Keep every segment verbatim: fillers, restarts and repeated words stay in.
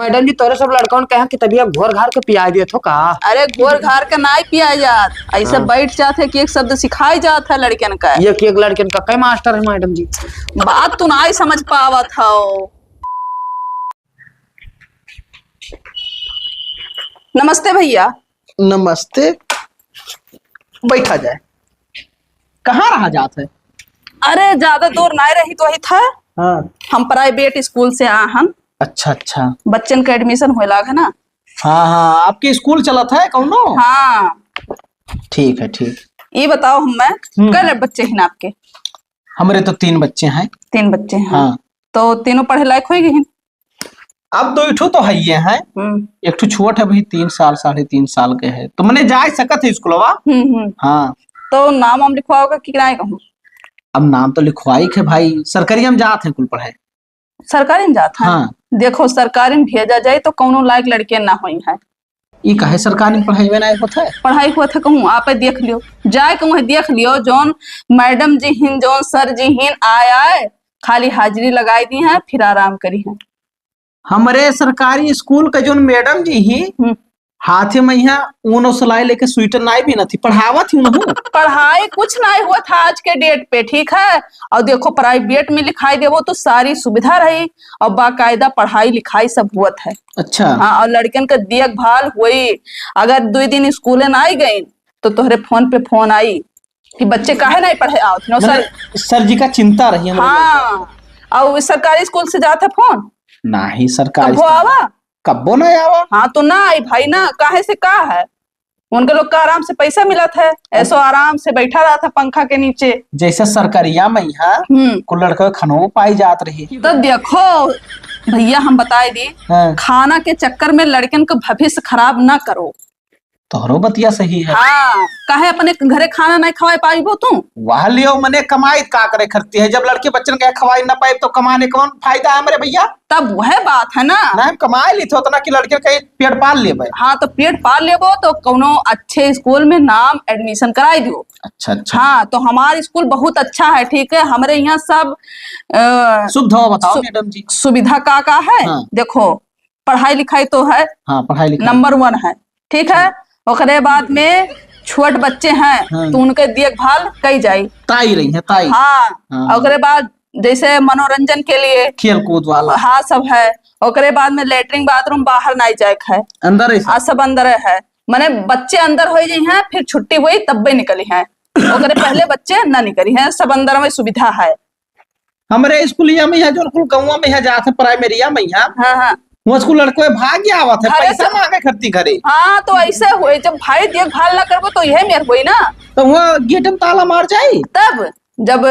मैडम जी, तोरे सब लड़कन कहे कि तबिया घोर घार के पियाइ देत हो का? अरे, घोर घार के नाई पियाइ जात, ऐसे हाँ। बैठ जात है कि एक शब्द सिखाई जात है लड़कन का। एक एक लड़कन का कै मास्टर है मैडम जी? बात तू नाई समझ पावत हो। नमस्ते भैया। नमस्ते, बैठा जाए। कहाँ रहा जात है? अरे, ज्यादा दूर नाई रही तो ही था। हाँ। हम प्राइवेट स्कूल से आ हन। अच्छा, अच्छा। बच्चन के एडमिशन होए लाग है ना। हाँ, हाँ, आपके स्कूल चलत है कौनो? हाँ। ठीक है, ठीक। ये बताओ, हम मैं हम्म। कै बच्चे हैं आपके? हमरे तो तीन बच्चे हैं। तीन बच्चे हैं। हाँ। तो तीनों पढ़े लायक होइगे हैं? अब दो ठो तो है ये हैं। हम्म। एक ठो छोट है, अभी तीन साल, साढ़े तीन साल के है, तो मने जाए सकत है स्कूलवा। हम्म, हम्म। हाँ। तो नाम वाम लिखवाओगे कि नाई कहूँ? अब नाम तो लिखवाई के भाई, सरकारी हम जात हैं कुल पढ़ाई। सरकारी में जात है? हाँ। देखो, सरकारी में भेजा जाए तो कौनो लायक लड़के ना होई है। ई काहे सरकारी में पढ़ाई में नाई होत है? पढ़ाई होत है कहूँ, आपे देख लियो, जाए कहूँ देख लियो, जौन मैडम जी हिन, जौन सर जी हिन, आए आए खाली हाजिरी लगाई दी है, फिर आराम करी है। हमरे सरकारी स्कूल के जौन मैडम जी ही, हम्म। हाथे में यहाँ ऊन और सिलाई लेके स्वेटर नाई बीनत ही, पढ़ावत ही उनहू। पढ़ाई कुछ नाई हुआ था आज के डेट पे, ठीक है? और देखो, प्राइवेट में लिखाई देबो तो सारी सुविधा रही और बाकायदा पढ़ाई लिखाई सब हुआ था। अच्छा। हाँ, और लड़कन के देखभाल हुई। अगर दो दिन स्कूल नाई गई तो तोहरे फोन पे फोन आई कि बच्चे काहे नाई पढ़े आवत हैं? और मने सर, सर जी का चिंता रही हमरे हाँ, लोग का। और सरकारी स्कूल से जात है फोन? नहीं, सरकारी कब्बो स्कूल आवा? कब्बो ना आवा। हाँ, तो ना आई भाई ना, काहे से का है? उनके लोग का आराम से पैसा मिलत है, ऐसो आराम से बैठा रहत है पंखा के नीचे। जैसे सरकारिया में यहाँ हम्म। कुल लड़का खानो पाई जात रही। तो देखो भैया, हम बताए दी, हाँ। खाना के चक्कर में लड़कन का भविष्य खराब ना करो। तोहरो बतिया सही है। हाँ, काहे अपने घरे खाना नहीं खवाए पाइबो तू? वह लियो मने कमाई का करे खरती है, जब लड़के बच्चन के खवाई ना पाइब तो कमाने कौन फायदा है हमरे भैया? तब वह बात है ना। ना हम कमाए ली थे उतना कि लड़के का एक पेट पाल लेबे। हाँ, तो पेट पाल लेबो तो कौनो अच्छे स्कूल में नाम एडमिशन कराई दियो। अच्छा, अच्छा। हाँ, तो हमार स्कूल बहुत अच्छा है, ठीक है, हमरे यहाँ सब, अ, सुविधा बताओ सु-, मैडम जी। सुविधा का का है? हाँ। देखो, पढ़ाई लिखाई तो है, हाँ, पढ़ाई लिखाई। नंबर वन है, ठीक है। ओकरे बाद में छोट बच्चे हैं, हाँ। तो उनके देखभाल कई जाई। ताई रही है, ताई। हाँ, हाँ। ओकरे बाद जैसे मनोरंजन के लिए खेल कूद वाला। हाँ, सब है। ओकरे बाद में लेटरिन बाथरूम बाहर नाई जाए के है। अंदर है सब? हाँ, सब अंदर है। माने बच्चे अंदर हो जाई हैं, फिर छुट्टी हुई तब्बे निकली हैं। ओकरे पहले बच्चे ना निकली हैं, सब अंदर में सुविधा है। हमरे स्कूलिया में यहाँ जो कुल गौवा में यहाँ जात है प्राइमरिया में यहाँ, हाँ, हाँ। वो स्कूल लड़को भाग गया आवत है, घरे पैसा से मांगे खरती घरे। हाँ, तो ऐसे हुए, जब भाई देखभाल ना करबो तो यह मेर हुई ना। तो वो गेट में ताला मार जाई। तब जब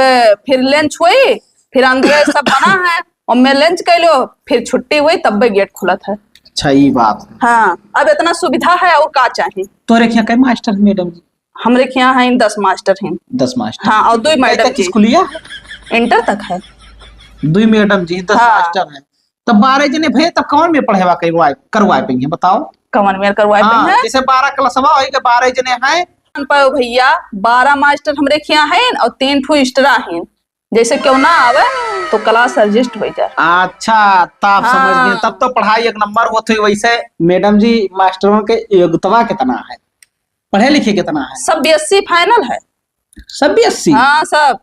फिर लंच हुई, फिर अंदर सब बना है, और मैं लंच कर लो, फिर छुट्टी हुई, तब भी गेट खुलत है। अच्छा, ये बात है। हाँ, अब इतना सुविधा है, और का चाही? तोरे क्या कई मास्टर है, मैडम जी? हमरे के यहाँ हैं दस मास्टर हैं। दस मास्टर। हाँ, और दो कई मैडम तक जी। स्कूलिया? इंटर तक है। दुई मैडम जी, दस हाँ। मास्टर हैं। तब बारह जने भैया, तब कौन में पढ़ेवा करवाए, करवाए पे हैं, बताओ? कौन में करवाए पे हाँ, हैं? जैसे बारह क्लासवा होई के बारह जने हैं। पाओ भैया, बारह मास्टर हमरे के यहाँ हैं और तीन ठो एक्स्ट्रा हैं। जैसे क्यों ना आवे तो क्लास एडजस्ट हो जाए। अच्छा, तब समझ गए। हाँ। तब तो पढ़ाई एक नंबर होत हुई। वैसे मैडम जी, मास्टरों के योग्यता कितना है, पढ़े लिखे कितना है? सब बीएससी फाइनल है। सब बीएससी? हाँ, सब।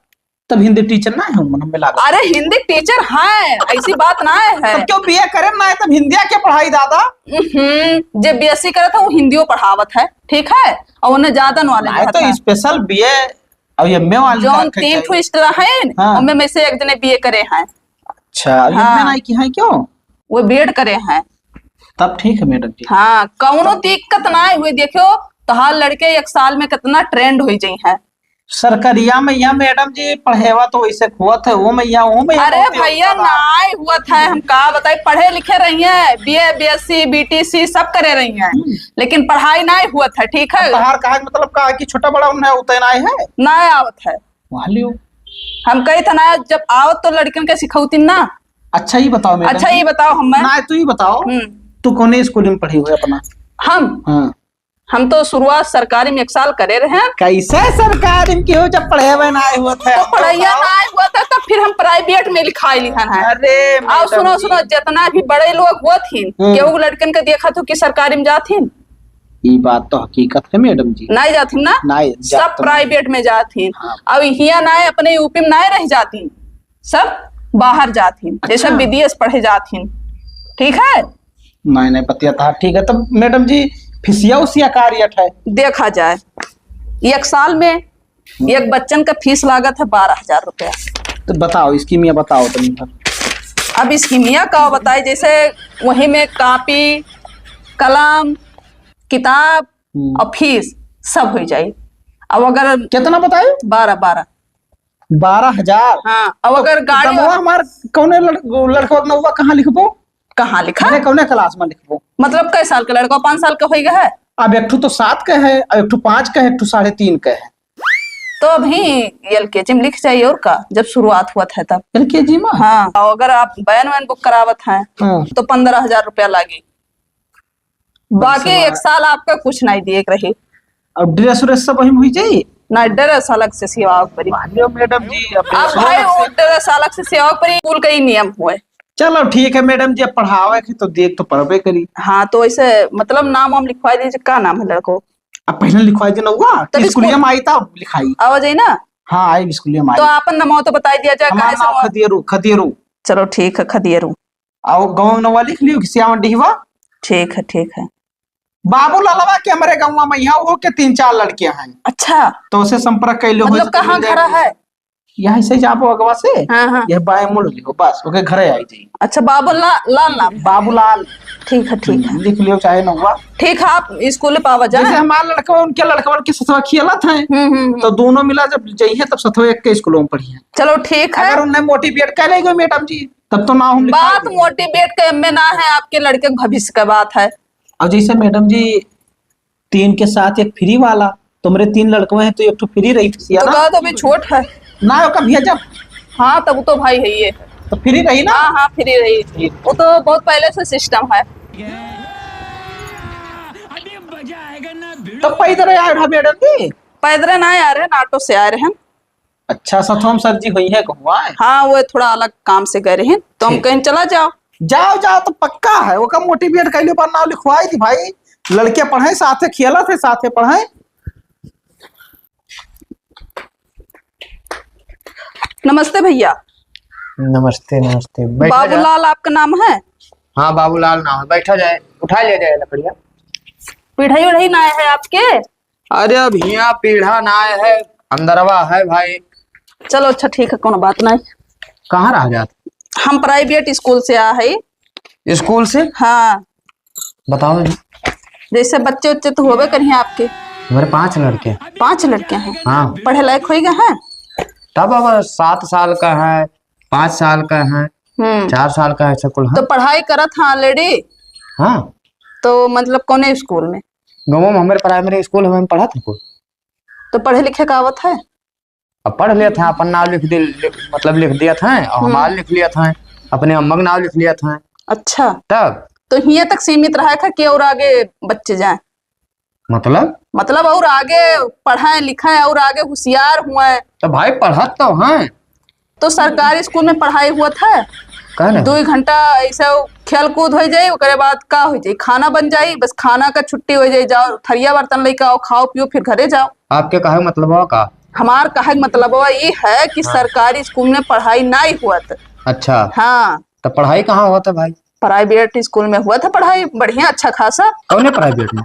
तब हिंदी टीचर ना है, मन में लागत। अरे, हिंदी टीचर है, ऐसी बात ना है। तब क्यों बीए करे ना है, तब हिंदिया के पढ़ाई दादा? हम्म, जे बीएससी करे था, वो हिंदियो पढ़ावत है, ठीक है, और उन्हें ज्यादा नॉलेज ना है, तो रहता है। स्पेशल बीए और एमए वाले जौन का रखे तीन चाहिए। ठो एक्स्ट्रा है, हाँ। उनमें में से एक जने बीए करे हैं। अच्छा, अब हाँ। एमए नहीं की है क्यों? वो बीएड करे हैं। तब ठीक है मैडम जी। हाँ, कौनो दिक्कत ना हुई। देखियो, तोहार लड़के एक साल में कितना ट्रेंड हो जाई हैं। सरकारिया में या मैडम जी पढ़ेवा तो वैसे हुआ था, वो में या, वो में या अरे बहुत ही भैया, होता था। नाई हुआ था, हम का बताई, पढ़े लिखे रही हैं, बीए, बीएससी, बीटीसी सब करे रही हैं, हम्म। लेकिन पढ़ाई नाई हुआ था, ठीक है? तोहार कहा मतलब का है कि छोटा बड़ा उन्हें उतना है? नाई आवत है। वहाँ लियो। हम कही था ना, जब आवत तो लड़कन के सिखौती ना। अच्छा, ये बताओ मैडम अच्छा, जी। ये बताओ हमें। ना, तू ही बताओ। हम्म। तू कौने स्कूल में पढ़ी हुई अपना? हम? हाँ। हम तो शुरुआत सरकारी में एक साल करे रहे। कैसे सरकारी में केहू जब पढ़ावे ना आए हुआ थे? तो पढ़ाइया ना आए हुआ थे, तब फिर हम प्राइवेट में लिखाई लिखन है। अरे और मैडम सुनो, जी। सुनो, जितना भी बड़े लोग हुआ थीन, हम्म। केहू लड़कन के देखा तो कि सरकारी में जाथिन? ई बात तो हकीकत है मैडम जी। नहीं जाथिन ना? नहीं, सब जात तो नहीं। प्राइवेट में जाथिन। हाँ। अब हिया ना अपने यूपी में ना रह जाथिन, सब बाहर जाथिन, जैसे अच्छा। विदेश पढ़े जाथिन। ठीक है? नहीं, नहीं, बतिया तो ठीक है। तो मैडम जी, फीसिया उसिया का रेट है? देखा जाए, एक साल में एक बच्चन का फीस लागत है बारह हजार रुपया। तो बताओ, स्कीमिया बताओ तनी भर। अब स्कीमिया का बताए, जैसे वही में कापी, कलम, किताब हम्म। और फीस सब हो जाए। अब अगर कितना बताए? बारह, बारह। बारह हजार? हाँ, अब तो अगर गाड़ी गंगवा हमार कौने लड़-, लड़कवा के नौवा कहाँ लिखबो? कहाँ लिखा? अरे, कौने क्लास में लिखबो? मतलब, कै साल का लड़का? पाँच साल का होई गया है। अब एक ठो तो सात का है, और एक ठो पाँच का है, एक ठो साढ़े तीन का है। तो अभी एलकेजी में लिख जाइए, और का, जब शुरुआत हुआ था तब। एलकेजी में? हाँ, और अगर आप वैन वैन बुक करावत हैं, हाँ। तो पन्द्रह हजार रुपया लागी। बाकी एक साल आपका कुछ नहीं दिए के रही। और ड्रेस व्रेस सब वही में हुई जाई? ना, ड्रेस अलग से सिवावे पड़ी। वाह, मैडम जी, अब अब ड्रेस भाई, अलग वो से। ड्रेस अलग से सिवावे पड़ी, स्कूल का ही नियम हुए। चलो ठीक है मैडम जी, अब पढ़ावे के तो देख तो पढ़बे करी। हाँ, तो ऐसे मतलब नाम वाम लिखवा दीजिए। का नाम है लड़को? अब पहले लिखवा दीजिए नौवा, तब स्कूलिया स्कूल में आई तब लिखाई। आवा जाई ना? हाँ, आई स्कूलिया में तो आई। आपन नाम तो बताई दिया जाए, हमार काहे से नाम वो खदियरू, खदियरू। चलो ठीक है, खदियरू। आओ, गाँव नवा लिख लियो कि सियावन डिहवा। ठीक है, ठीक है। बाबू लालवा के हमरे गाँव में यहाँ हो के तीन चार लड़के हैं। अच्छा। तो उसे संपर्क कर लियो, मतलब, हो सके कहाँ मिल घर जाए। है? यहाँ से जाबो अगवा से, हाँ, हाँ। यह बाएं मुड़ लियो, बस, ओके घरे आई जाई। अच्छा, बाबू ला-, लाल नाम है? बाबूलाल। ठीक है, ठीक है। हम्म, लिख लियो चाहे नौवा। ठीक है, आप स्कूल पे आवा जाए। जैसे हमारे लड़कवा, उनके लड़कवन के सथवा खेलत हैं, हम्म, हम्म, हम्म। तो दोनों मिला जब जइहे तब सथवा एक के स्कूल में पढ़िए। चलो, ठीक है। अगर उन्हें मोटिवेट कर लेगा मैडम जी, तब तो नाम हम लिखा बात देंगे। मोटिवेट के में ना है, आपके लड़के के भविष्य का बात है। और जैसे मैडम जी, तीन के साथ एक फ्री वाला, तो मेरे तीन लड़कवे हैं, तो एक ठो फ्री रही थी, तो ना? कहा तो अभी छोट है। ना, ओका भेजब। हाँ, तब तो भाई है ये। तो फ्री रही ना? हाँ, हाँ, फ्री रही। ठीक। वो तो बहुत पहले से सिस्टम है। तो पैदल आ रहा मैडम जी? पैदल ना आ रहे हैं, ऑटो से आ रहे हैं। अच्छा, सथवा में सर जी होई है कहूँ आए? हाँ, वो थोड़ा अलग काम से गए रहे, तो हम ठीक। कहें, "चला जाओ।" जाओ, जाओ, तो पक्का है, ओका मोटिवेट कर लियो, पर नाम लिखवाई थी भाई, लड़के पढ़े, साथे खेलत है, साथे पढ़े। नमस्ते भैया। नमस्ते, नमस्ते, बैठा जाए। बाबूलाल आपका नाम है? हाँ, बाबूलाल नाम है, बैठा जाए, उठा लिया जाए लकड़िया। पिढ़ाई उढ़ाई ना है आपके? अरे, अब हियाँ पीढ़ा ना आए है, अंदरवा है भाई। चलो, अच्छा, ठीक है, कोनो बात नहीं। कहाँ रह जात? हम प्राइवेट स्कूल से आ है। स्कूल से? हाँ। बताओ जी। जैसे बच्चे उच्चे तो होबे करिए आपके। हमारे पांच लड़के हैं। पांच लड़के हैं? हाँ। पढ़े लायक होई गए हैं? तब अब सात साल का है, पाँच साल का है, हम्म। चार साल का है, ऐसा कुल, हाँ। तो पढ़ाई करत हाँ already? हाँ। तो मतलब कौने स्कूल में? गाँव में हमारे प्राइमरी स्कूल है, वहीं पढ़त है कुल। तो पढ़े लिखे का आवत है? अब पढ़ लेत हैं, अपन नाम लिख दे, लिख, मतलब लिख दियत हैं, और हम्म। हमार लिख लियत हैं, अपने अम्मा का नाम लिख लियत हैं। अच्छा। तब? तो हियाँ तक सीमित रहा था कि और आगे बच्चे जाएं? मतलब? मतलब और आगे पढ़ाएं लिखाएं और आगे होशियार हुएं। तो भाई पढ़त तो हैं। तो सरकारी स्कूल में पढ़ाई हुआ था? का ना? दुई घंटा ऐसे खेल कूद हो जाई, ओकरे बाद का हो जाई? खाना बन जाई, बस खाना का छुट्टी हो जाई, जाओ थरिया बर्तन लेके आओ, खाओ पियो, फिर घरे जाओ। आपके कहे मतलब का? हमार कहे मतलब ये है कि हाँ। सरकारी स्कूल में पढ़ाई नहीं हुआ था। अच्छा। हाँ। तो पढ़ाई कहाँ हुआ था भाई? प्राइवेट स्कूल में हुआ था पढ़ाई, बढ़िया, अच्छा खासा। कौने प्राइवेट में?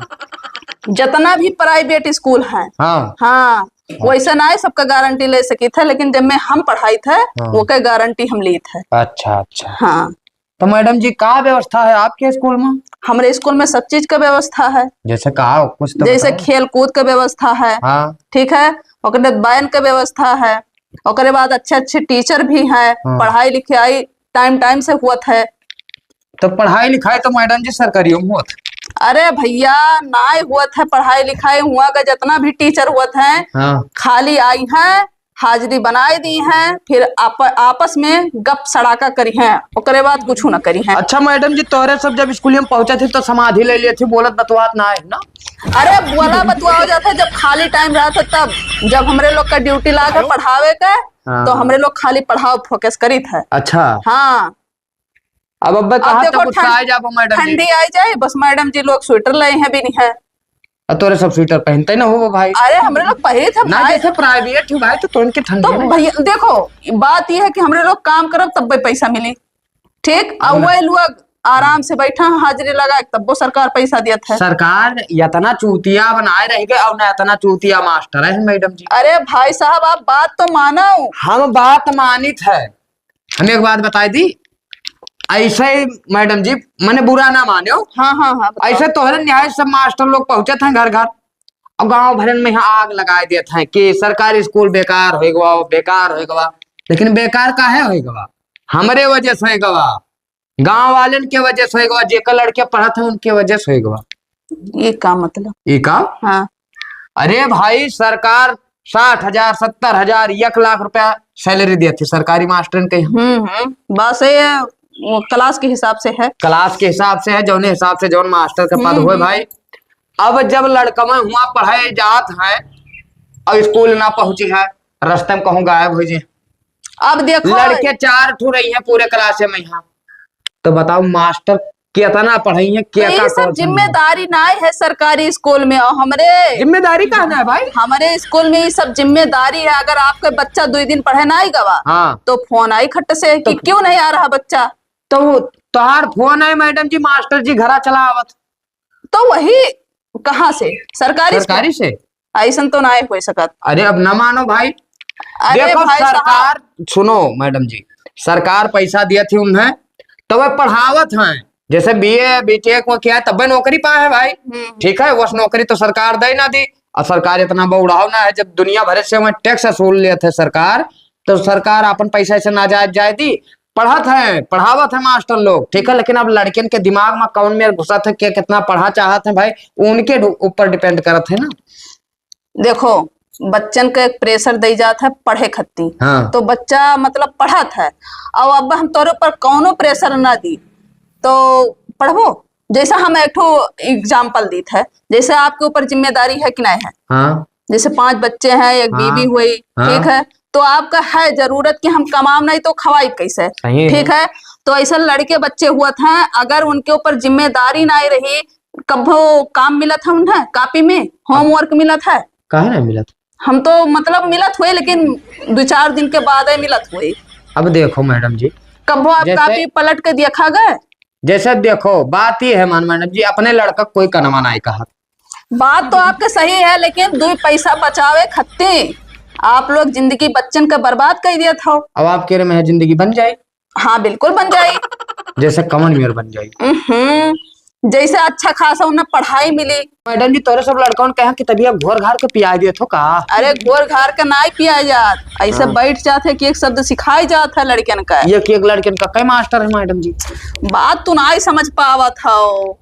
जितना भी प्राइवेट स्कूल हैं। हाँ। हाँ, हाँ। वैसे ना है, सबका गारंटी ले सकी थे, लेकिन जब में हम पढ़ाई थे, हाँ। वो के गारंटी हम ली थे। अच्छा, अच्छा। हाँ। तो मैडम जी, का व्यवस्था है आपके स्कूल में? हमरे स्कूल में सब चीज का व्यवस्था है। जैसे का, कुछ तो जैसे बताओ। खेल कूद का व्यवस्था है। हाँ। ठीक है, ओकरे बाद बयान का व्यवस्था है, ओकरे बाद अच्छे अच्छे टीचर भी हैं, हाँ। पढ़ाई लिखाई टाइम टाइम से हुआ है। तो पढ़ाई लिखाई तो मैडम जी सरकारियों में होत। अरे भैया, नाय होत है पढ़ाई लिखाई, हुआ का जितना भी टीचर होत हैं, हाँ। खाली आई हैं, हाजिरी बनाए दी हैं, फिर आप, आपस में गप सड़ाका करी हैं, ओकरे बाद कुछ ना करी हैं। अच्छा मैडम जी, तोहरे सब जब स्कूल में पहुंचे थे तो समाधि ले लिए थे, बोलत बतवात ना है ना? अरे बोला बतुआ हो जाता है जब खाली टाइम रहता है तब, जब हमरे लोग का ड्यूटी लागे पढ़ावे का, हाँ। तो हमरे लोग खाली पढ़ाव फोकस करीत है। अच्छा। हाँ। अब अब्बे अब कहा देखो, तो गुस्सा ठंड-, आ जाबो मैडम जी। ठंडी आई जाए, बस मैडम जी लोग स्वेटर लाए हैं, भी नहीं है। अब तोरे सब स्वेटर पहनते ना हो भाई। अरे, हमरे लोग पहिरे थे ना, भाई। जैसे प्राइवेट हो भाई, तो तोन के ठंडी तो में। भैया, देखो, बात ये है कि हमरे लोग काम करब, तब भी पैसा मिली, ठीक? और हाँ। वही लोग आराम से बैठा है, हाजिरी लगा, तब वो सरकार पैसा दियत है। सरकार इतना चूतिया बनाए रह गए और ना इतना चूतिया मास्टर है मैडम जी। अरे भाई साहब, आप बात तो मानो। हम बात मानित है, हम एक बात बताई दी, ऐसे ही मैडम जी, मने बुरा ना मान्यो। हाँ, हाँ, हाँ, बताओ। ऐसे तोहरे निहाय सब मास्टर लोग पहुंचत हैं घर घर, और गांव भरन में यहाँ आग लगाए देत हैं कि सरकारी स्कूल बेकार होए गवा, बेकार होए गवा। लेकिन बेकार काहे होए गवा? हमरे वजह से होए गवा, गांव वालन के वजह से होए गवा, जेकर लड़के पढ़त हैं उनके वजह से होए गवा। ये का मतलब? ये का? हाँ। अरे भाई, सरकार साठ हजार, सत्तर हजार, एक लाख रुपया सैलरी देत है सरकारी मास्टरन के। हम्म, हम्म। बस ये वो क्लास के हिसाब से है। क्लास के हिसाब से है, जौने हिसाब से जौन मास्टर के पद हम्म, होए हम्म। भाई। अब जब लड़कवा हुआ पढ़े जात है और स्कूल ना पहुंची है, रास्ते में कहूँ गायब हो जाए। अब देखो, लड़के चार ठो रही हैं पूरे क्लास में यहाँ, तो बताओ मास्टर कितना पढ़ाई है, तो क्या ये का सब कौन सा जिम्मेदारी ना है सरकारी स्कूल में। और हमरे जिम्मेदारी का ना है भाई? हमरे स्कूल में ये सब जिम्मेदारी है। अगर आपका बच्चा दो दिन पढ़े ना आई गवा, हाँ। तो फोन आई खट्ट से कि तो क्यों नहीं आ रहा बच्चा? तो वो तोहार फोन है मैडम जी, मास्टर जी घरा चला आवत। तो वही कहाँ से? सरकारी से? सरकारी से? ऐसन तो ना हो सकत। अरे अब ना मानो भाई। अरे देखो भाई साहब। सरकार, सुनो मैडम जी, सरकार पैसा दिया थी उन्हें, तो वह पढ़ावत हैं, जैसे बीए बीटेक वो किया है, तब वह नौकरी पाए है भाई। हम्म। ठीक है, वह नौकरी तो सरकार दे ना दी, और सरकार इतना बौड़ाव ना है, जब दुनिया भर से वह टैक्स वसूल लेत है सरकार, तो सरकार अपन पैसा ऐसे नाजायज जाए दी। पढ़त है, पढ़ावत है मास्टर लोग, ठीक है, लेकिन अब लड़कियन के दिमाग में कौन मेर घुसत है, के कितना पढ़ा चाहत है भाई, उनके डु-, ऊपर डिपेंड करत है ना। देखो, बच्चन के एक प्रेशर दई जात है पढ़े खत्ती, हाँ। तो बच्चा मतलब पढ़त है, और अब हम तोरे ऊपर कौनो प्रेशर ना दी, तो पढ़बो। जैसे हम एक ठो एग्जाम्पल दीत है, जैसे आपके ऊपर जिम्मेदारी है कि नहीं है? हाँ। जैसे पांच बच्चे हैं, एक हाँ। बीवी हुई, हाँ। ठीक है, तो आपका है जरूरत कि हम कमाम नहीं तो खवाई कैसे? सही है। ठीक है, तो ऐसे लड़के बच्चे हुआ था, अगर उनके ऊपर जिम्मेदारी नहीं रही, कभो काम मिलत है उन्हें, कॉपी में होमवर्क मिलत है? काहे ना मिलत? हम तो मतलब मिलत हुए, लेकिन दो चार दिन के बाद ही मिलत हुए। अब देखो मैडम जी, कभो आप जैसे कॉपी पलट के देखा गए? जैसे देखो, बात ये है मान मैडम जी, अपने लड़का कोई कनवा नहीं कहत। बात तो आपका सही है, लेकिन दो पैसा बचावे खत्ती आप लोग जिंदगी बच्चन का बर्बाद कर दिया था। अब आपके रे में जिंदगी बन जाए? हाँ, बिल्कुल बन जाई। जैसे कमन मेर बन जाई? उहुं, जैसे अच्छा खासा उन्हें पढ़ाई मिली। मैडम जी, तोरे सब लड़कन कहे कि तबियत घोर घार के पिया दिए थो का? अरे, घोर घार के नाई पिया जात, ऐसे हाँ। बैठ जात है कि एक शब्द सिखाई जात है लड़कन का। ये कि एक लड़कन का कई मास्टर है मैडम जी? बात तू नाई समझ पावत हो।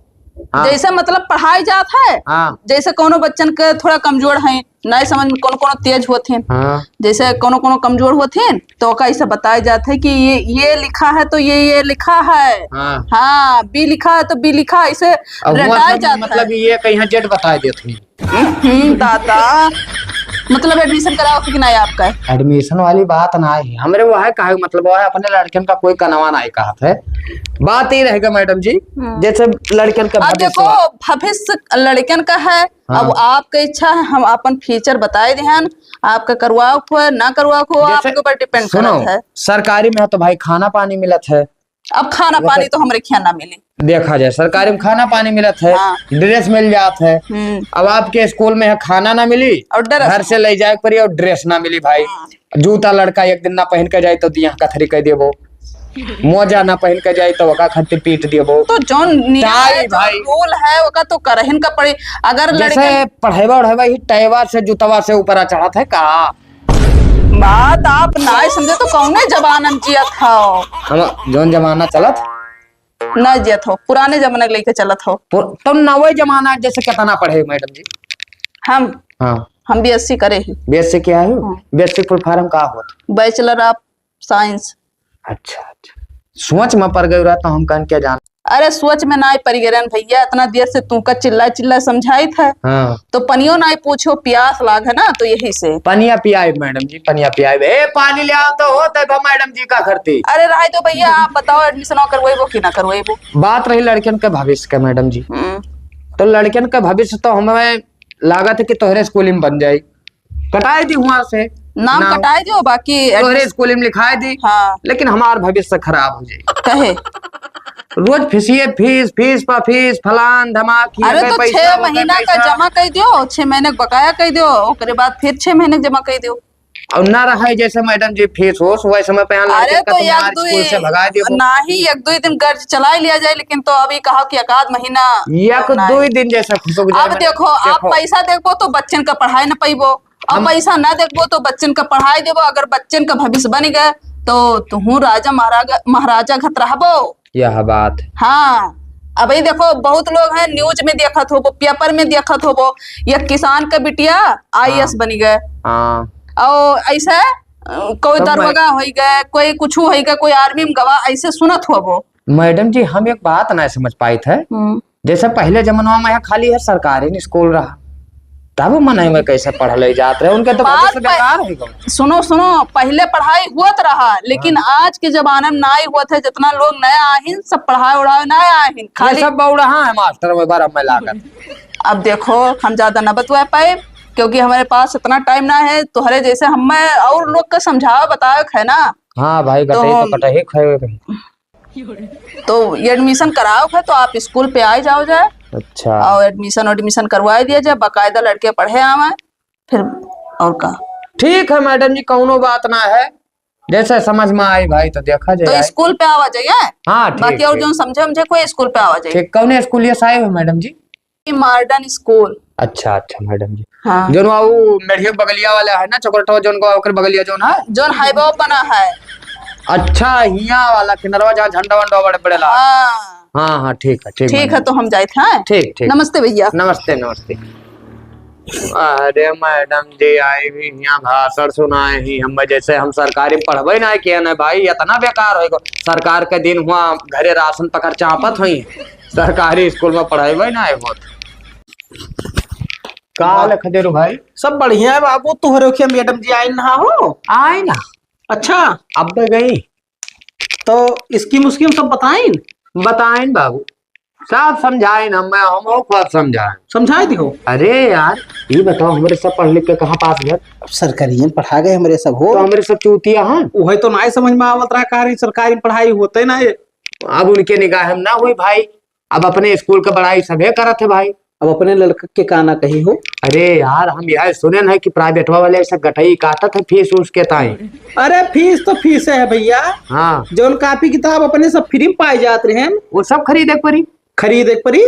हाँ। जैसे मतलब पढ़ाई जात है, हाँ। जैसे कोनो बच्चन के थोड़ा कमजोर है, नहीं समझ में कोनो कोनो तेज होत हैं। हाँ। जैसे कोनो कोनो कमजोर होत हैं, तो ओका ऐसे बताया जात है कि ये, ये लिखा है तो ये, ये लिखा है। हाँ। हाँ, बी लिखा है तो बी लिखा, ऐसे अब वो रटाया असल में जात मतलब है। ये कहीं जेड बताए देत हैं। हम्म, दादा, मतलब एडमिशन कराओ कि नहीं आपका? एडमिशन वाली बात ना है, हमरे वो है कहे, मतलब वो है अपने लड़कन का कोई कनवा नहीं कहत है। बात ये रहेगा मैडम जी, हम्म। जैसे लड़कन का अब भविष्य देखो, भविष्य लड़कन का है, हाँ। अब आपका इच्छा है, हम अपन फ्यूचर बताए देहन, आपका करवाओ को है, ना करवाओ को, जैसे आपके ऊपर डिपेंड सुनो, करत है। सरकारी में है तो भाई खाना पानी मिलत है। अब खाना वैसे पानी तो हमरे खिया ना मिली। देखा जाए, सरकारी में खाना पानी मिलत है, हाँ। ड्रेस मिल जात है। हम्म। अब आपके स्कूल में है खाना ना मिली, और ड्रेस घर से ना। ले जाए के पड़ी और ड्रेस ना मिली भाई। हाँ। जूता लड़का एक दिन ना पहन के जाए तो दिया कथरी कह देबो, मोजा ना पहन के जाए तो ओका खातिर पीट देबो। तो जौन नियम टाई है, जौन भाई। रूल है, ओका तो करहिन का पड़ी। अगर जैसे लड़के पढ़ेबा उढ़ेबा ही टाईवा से जूतवा से ऊपर चढ़त है का? बात आप नाय समझे तो कौने जमाना में जियत हो? हम जौन जमाना चलत ना जियत हो, पुराने जमाने के लेके चलत हो। पु-, तो नवे जमाना जैसे कितना पढ़े मैडम जी? हम? हाँ। हम बीएससी करे ही। बीएससी किया है? हाँ। बीएससी full form का होत? Bachelor of Science। अच्छा, अच्छा। सोच में पड़ गयो रहा तो हम कहन क्या जान। अरे सोच में नाई पड़ गए रहन भैया, इतना देर से तू का चिल्ला चिल्ला समझाइत है। हाँ। तो पनियो नाई पूछो, प्यास लाग है ना, तो यही से। पनिया पियाई मैडम जी, पनिया पियाई। ए, पानी ले आओ तो हो, तब मैडम जी का करती। अरे रहे दो भैया, आप बताओ admission करवाइबो कि ना करवाइबो? बात रही लड़कियन के भविष्य के मैडम जी। हम्म। तो लड़कियन के भविष्य तो हमें लागत है कि तोहरे स्कूल में बन जाई। कटाए दी हुआ से। नाम नाम। कटाए दियो, बाकी तोहरे admission स्कूल में लिखाए दी। हाँ। लेकिन हमार भविष्य खराब हो जाई। कहे? रोज फीसिए फीस, फीस पर फीस, फलान धमाक, ये अरे पे तो पैसा, छह वो पे महीना का पैसा। जमा कर दियो, छह महीने का बकाया कर दियो, ओकरे बाद फिर छह महीने का जमा कर दियो। और ना रहे जैसे मैडम जी फीस होस, वही समय पे यहाँ अरे लड़के का तो तुम्हारे एक स्कूल दुई, से भगा दियो। नाही, एक दुई दिन गर्ज चला लिया जाए, लेकिन तो अभी कहा कि एक आध महीना एक नहीं। दुई दिन जैसे खुशक जाए अब मैडम, देखो, आप देखो। पैसा देखबो तो बच्चन का पढ़ाई न पैबो, और हम पैसा ना देखबो तो बच्चन का पढ़ाई देबो। अगर बच्चन का भविष्य बन गए तो तुहू राजा महाराजा, महाराजा घत रहबो। यह बात। हाँ, अबही देखो, बहुत लोग हैं, news में देखत होबो, paper में देखत होबो, एक किसान का बिटिया आईएएस हाँ। बनी गए। हाँ। और ऐसे, अ, कोई तो मैं दरोगा होई गए, कोई कुछ होई गए, कोई army में गवा, ऐसे सुनत होबो। मैडम जी, हम एक बात ना समझ पाइत है। हम्म। जैसे पहले जमाना में यहाँ खाली है सरकारी स्कूल रहा, तब मनई में कैसे पढ़ले जात रहे, उनके तो बात भविष्य पे-, बेकार हो गए। सुनो, सुनो, पहले पढ़ाई हुअत रहा, लेकिन हाँ। आज के जमाना में नाई हुअत है, जितना लोग नया आहिन, सब पढ़ाई उढ़ाई ना आहिन, ये खाली सब बौड़हा है मास्टर, वो बार हमें लागत। अब देखो, हम ज्यादा न बतवा पाए, क्योंकि हमारे पास इतना time ना है। तोहरे जैसे हमें और लोग का समझावे बतावे के है ना। हाँ भाई, तो गटई तो हम कटही खाए। तो ये admission कराओ है, तो आप स्कूल पे आए जाओ जाए। अच्छा। और admission, admission करवाए दिया जाए, बाकायदा लड़के पढ़े आवे, फिर और का। ठीक है मैडम जी, कौनो बात ना है, जैसे समझ में आई भाई तो देखा जाए। तो स्कूल पे आवा जाइए। हाँ, ठीक, बाकी और ठीक। जो समझे, समझे कोई स्कूल पे आवा जाइए। ठीक, कौन स्कूल ये साहब है मैडम जी? मॉडर्न स्कूल। अच्छा, अच्छा मैडम जी। हाँ। जोन वो मेढ़िया बगलिया वाला है ना, चौकरटवा जोन को ओकर बगलिया जोन है? जोन हाईवे बना है। अच्छा, हिया वाला किनरवा जहाँ झंडा वंडा बड़े बड़े ला। हाँ। हाँ, हाँ, ठीक है, ठीक ठीक है, मैडम। तो हम जाइत हैं। ठीक, ठीक। नमस्ते भैया। नमस्ते, नमस्ते। अरे मैडम जी आई भी हिया भाषण सुनाए ही, हम जैसे हम सरकारी पढ़बे ना किया ना भाई, इतना बेकार होइगो। सरकार के दिन हुआ घरे राशन पकड़ चापत हुई, सरकारी स्कूल में पढ़ाई वही ना होत। का हाल है खदेरू भाई? सब बढ़िया है बाबू, तोहरे ओखिया मैडम जी आइन ना हो? आए ना। अच्छा। अब गई। तो स्कीम उस्कीम सब बताइन? बताइन बाबू, सब समझाइन, हम, हम खूब समझाइन। समझाइ दिहो। अरे यार, ये बताओ, हमरे सब पढ़ लिख के कहाँ पास भर? अब सरकारियन पढ़ा गए हमरे सब हो। तो हमरे सब चूतिया हैं। उहे तो नाई समझ में आवत रहा, का रही सरकारी पढ़ाई होते ना ये। अब उनके निगाह में ना हुई भाई, अब अपने स्कूल के बड़ाई सभे करत है भाई। अब अपने लड़का के का ना कही हो। अरे यार, हम यह सुने ना कि प्राइवेटवा वाले ऐसा गटई काटत है फीस उसके ताई। अरे फीस तो फीस है भैया। हाँ। जौन कापी किताब अपने सब फ्री में पाए जात रहे हैं। वो सब खरीदे के पड़ी। खरीदे के पड़ी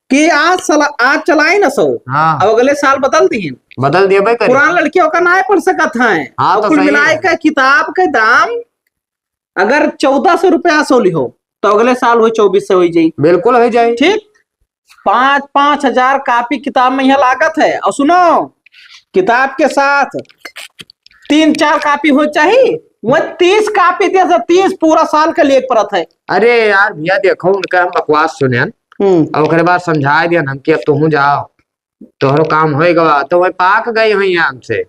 कि आज सला-, आज चलाए ना सौ। हाँ। अब अगले साल बदल दिहिन। बदल देबे करी। पुरान लड़के ओका ना पढ़ सकत हैं। हाँ, और तो कुल सही मिलाए है। के किताब के दाम अगर चौदह सौ रुपया सौ लिहो, तो अगले साल होई चौबीस सौ होई जाई। बिल्कुल होई जाई। ठीक, पाँच, पाँच हजार कापी किताब में यहाँ लागत है। और सुनो, किताब के साथ तीन चार कापी हो चाही, वह तीस कापी दिया से तीस पूरा साल के लिए पड़त है। अरे यार भैया, देखो, उनका हम बकवास सुनेन, हम्म। और ओकरे बाद समझाए दियन हम कि अब तुहू जाओ, तोहरो काम होए गवा, तो वह पाक गई हुई हमसे।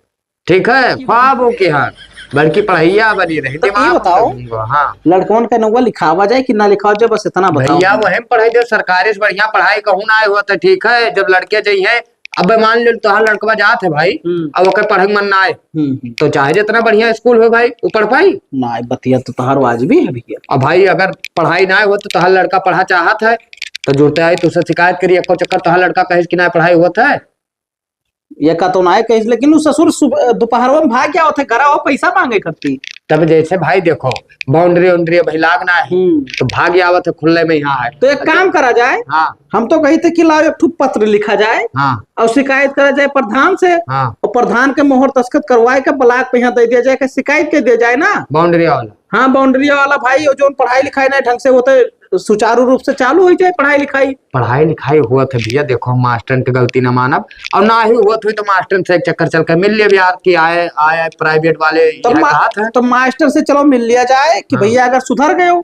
ठीक है, ख्वाब हो के हाँ, बड़की पढ़ैया बनी रही, तो ये दिमाग बताओ, में घूम गवा, हाँ। लड़कवन का नौवा लिखावा जाए कि ना लिखावा जाए, बस इतना बताओ भैया, हमको। वही में पढ़ाई दे, सरकारी से बढ़िया पढ़ाई कहूँ ना आए हुआ तो ठीक है, जब लड़के जाई है, अब मान लो तोहार लड़कवा जात है भाई, हम्म। अब ओकर पढ़े के मन ना आए, हम्म, हम्म। तो चाहे जितना बढ़िया स्कूल हो भाई, वो पढ़ पाई? ना, बतिया तो तोहार वाजिबी है भैया। अब भाई अगर पढ़ाई ना हो तो तोहार लड़का पढ़ा चाहत है, तो जुड़ते आई तुझसे शिकायत करी, एको चक्कर तोहार लड़का कहे कि ना पढ़ाई होत है। ये का तो ना कहिस, लेकिन उ ससुर सुब-, दोपहरवा में भाग गया होते, घरा हो पैसा मांगे करती। तब जैसे भाई देखो, बाउंड्री वाउंड्री भाई लाग ना है, हम्म। तो भाग आवत है खुले में यहाँ है। तो एक काम करा जाए, हाँ। हम तो कही थे कि लाओ एक ठो पत्र लिखा जाए हाँ। और शिकायत करा जाए प्रधान से, हाँ। और प्रधान के मोहर दस्तखत करवाए के ब्लॉक पे यहाँ दे दिया जाए, के शिकायत कर दिया जाए ना। बाउंड्री वाला। हाँ, बाउंड्री वाला भाई, वो जो पढ़ाई लिखाई ना ढंग से होते, सुचारू रूप से चालू होइ जाए पढ़ाई लिखाई। पढ़ाई लिखाई होत है भैया, देखो हम मास्टरन के गलती न मानब, और ना ही होत हुई तो मास्टरन से एक चक्कर चल के मिल लेब यार कि आए, आए प्राइवेट वाले तो यह मा-, कहत है। तो मास्टर से चलो मिल लिया जाए कि हाँ। भैया अगर सुधर गए हो,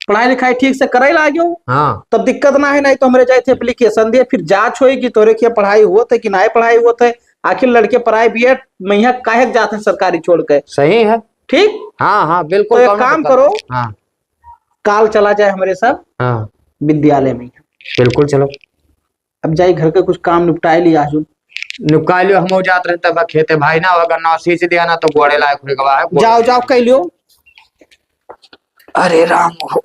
पढ़ाई लिखाई ठीक से करे लागे हो, हाँ। तब दिक्कत ना है, नहीं तो हमरे जाए थे एप्लीकेशन दिए, फिर जांच होई कि तोरे के पढ़ाई होत है कि ना पढ़ाई होत है, आखिर लड़के प्राइवेट में यहाँ काहे के जाते हैं सरकारी छोड़ के। सही है। ठीक? हाँ, हाँ, बिल्कुल, तो एक कौनो काम दिक्कत करो, नहीं। हाँ। काल चला जाए हमरे सब हाँ। विद्यालय में। बिल्कुल, चलो। अब जाई घर के कुछ काम निपटाए ली आजू। निपटाए लियो, हम जात रहे तब खेते भाई ना, अगर ना सींच दिया ना तो गोड़े लायक हो गवा है, गोड़े जाओ, जाओ, कह लियो। अरे राम हो।